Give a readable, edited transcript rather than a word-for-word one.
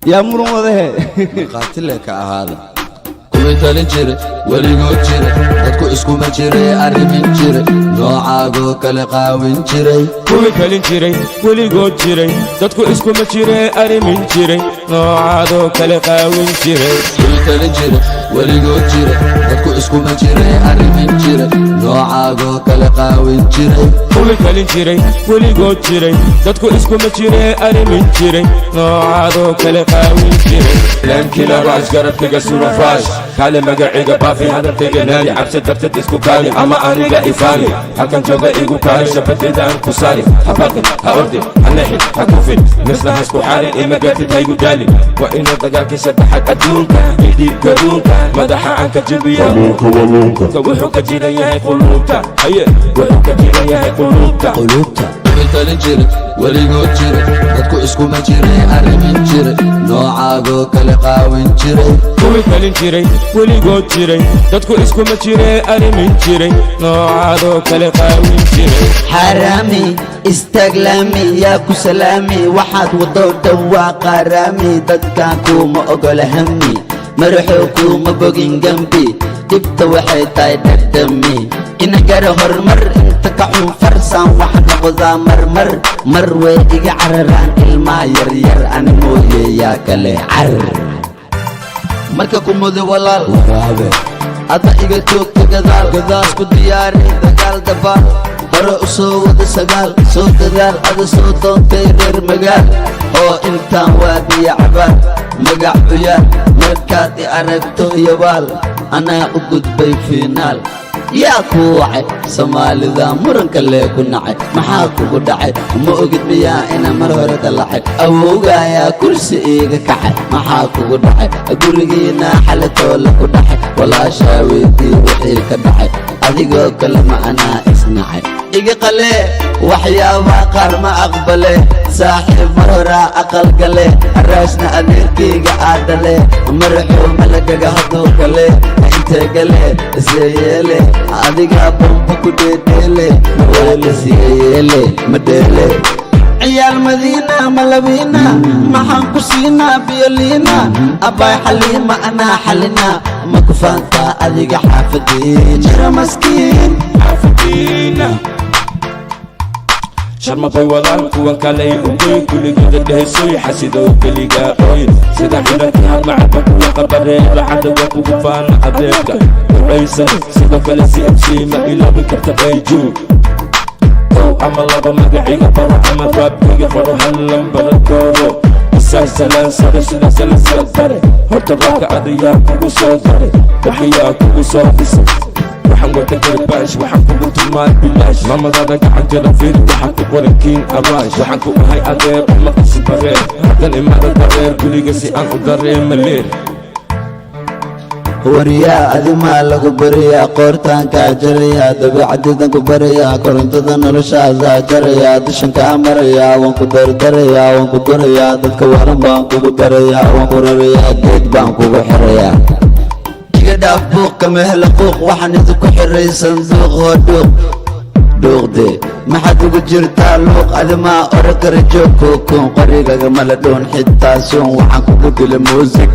Yaa muran wadahe? Markhaati leh ka ahaada. Kuwii talin jire, weligood jire, dadku iskuma jire, arrimin jire, noocaagoo kale qaawin jiray. Kuwii talin jiray, weligood jiray, dadku iskuma jire, arrimin jiray, noocaadoo kale qaawin jiray. Kuwii talin jire, weligood jire, dadku iskuma jire, arrimin jire, noocaagoo kale qaawin jiray. Kuwii talin jiray, weligood jiray, dadku iskuma jire, arrimin jiray, noocaadoo kale qaawin jiray. Laamkila garabkayga suran faash kaale, magaciga baafi, hadalkayga naadi, cabsi darteed isku kaali ama aniga ifaani, halkan jooga igu kaali, shabadeedaan ku saari. Ha baqin, ha ordin, ha nexin, ha kufin, misna ha isku xaarin, ima gaartid, haygu daalin. Waa inuu dagaalkii saddexaad adduunka idhiib gaduunka madaxa aan ka jabiyo. Wuxuu ka jiran yahay quluubta, haye, wuxuu ka jiran yahay quluubta. Quluubta. Kuwii talin jire, weligood jire, dadku iskuma jire, arrimin jire, noocaagoo kale qaawin jiray. Kuwii talin jiray, weligood jiray, dadku iskuma jire, arrimin jiray, noocaadoo kale qaawin jiray. Xaaraami istaaglaami, yaa ku salaami? Waxaad wadoo dhan waa qaaraami. Dadkan kuuma ogola hami, madaxow kuuma bogin gembi. Dhibta waxay tahay dhadhami ina gara horumar inta ka xun farsaan. Wax noqdaa marmar mar way iga cararaan ilmaha yaryar, ani mooye yaa kale car marka ku mudo walaal. Waraabe. Adna iga joogta gadaal gadaal, isku diyaari dagaal, dabaal hore u soo wada sagaal, soo dadaal, ada soo doontay reer magaal oo intaan waa biyo cabaal, magac cuyaal. Markaad i aragto yabaal, anaa u gudbay fiinaal. Yaa kuu wacay Soomaalida muranka lee ku nacay? Maxaa kugu dhacay? Ma ogid miyaa ina mar hore dalacay? Awowgaayaa kursi iiga kacay. Maxaa kugu dhacay? Gurigiina xalatoola ku dhacay. Walaashaa weydii wixii ka dhacay. Adigoo kale ma anaa isnacay. Iga qalee, waxyaabaa qaar ma aqbale. Saaxiib, mar horaa aqal gale, araashna adeerkayga aadhale. Maraxow malagaga hadduu gale, intee gale iseyeele? Adigaa bomba ku dheedheele, mawaala siyeyeele madheele. Ciyaal Madiina malabiina, maxaan ku siinaa? Biyoliina abbaay xaliima, anaa xalina. Ma ku faantaa adiga xaafadii jira maskiin? Xaafadiina sharmabay walaal, kuwan kaley ugoy, kuligooda dhehaysoy, xasidoo keligaa ooy, sida ciidankii hadmacadba kuwa qabareeba, cadowga kugu faana, adeerka ducaysan. Sidoo kale CMC ma iloobi karta bayju. Kow ama laba magaciga baro ama raabkiga qoro, hal lambarakoodo isaasalaan sare, sidaas la soo dare. Horta raabka adayaa kugu soo daray, waxayaa kugu soo dhisay? Waxaan wata garbaash, waxaan kugu tumaa bilaash. Mamadaada gacanteeda fiir, waxaan ku qoran Kiin Araash. Waxaan ku ahay adeer, uma qasi bareer, haddan imaada dareer guriga si aan u dareema leer. Waryaa, adimaa lagu bariyaa, qoortaankaa jarayaa, dabeecadiidan ku barayaa, korontada noloshaasaa jarayaa, dushankaa marayaa, waan ku dardarayaa, waan ku durayaa, dadka waran baan kugu darayaa, waan ku rarayaa, geed baan kugu xirayaa. Iga dhaaf buuq, kama hela quuq. Waxaan idinku xiray sanduuq hoo dhuuq dhuuqde. Maxaad ugu jirtaa luuq? Adimaa ora kara joog kookon, qorigaga mala dhoon xitaa suun. Waxaan kugu dila muusig.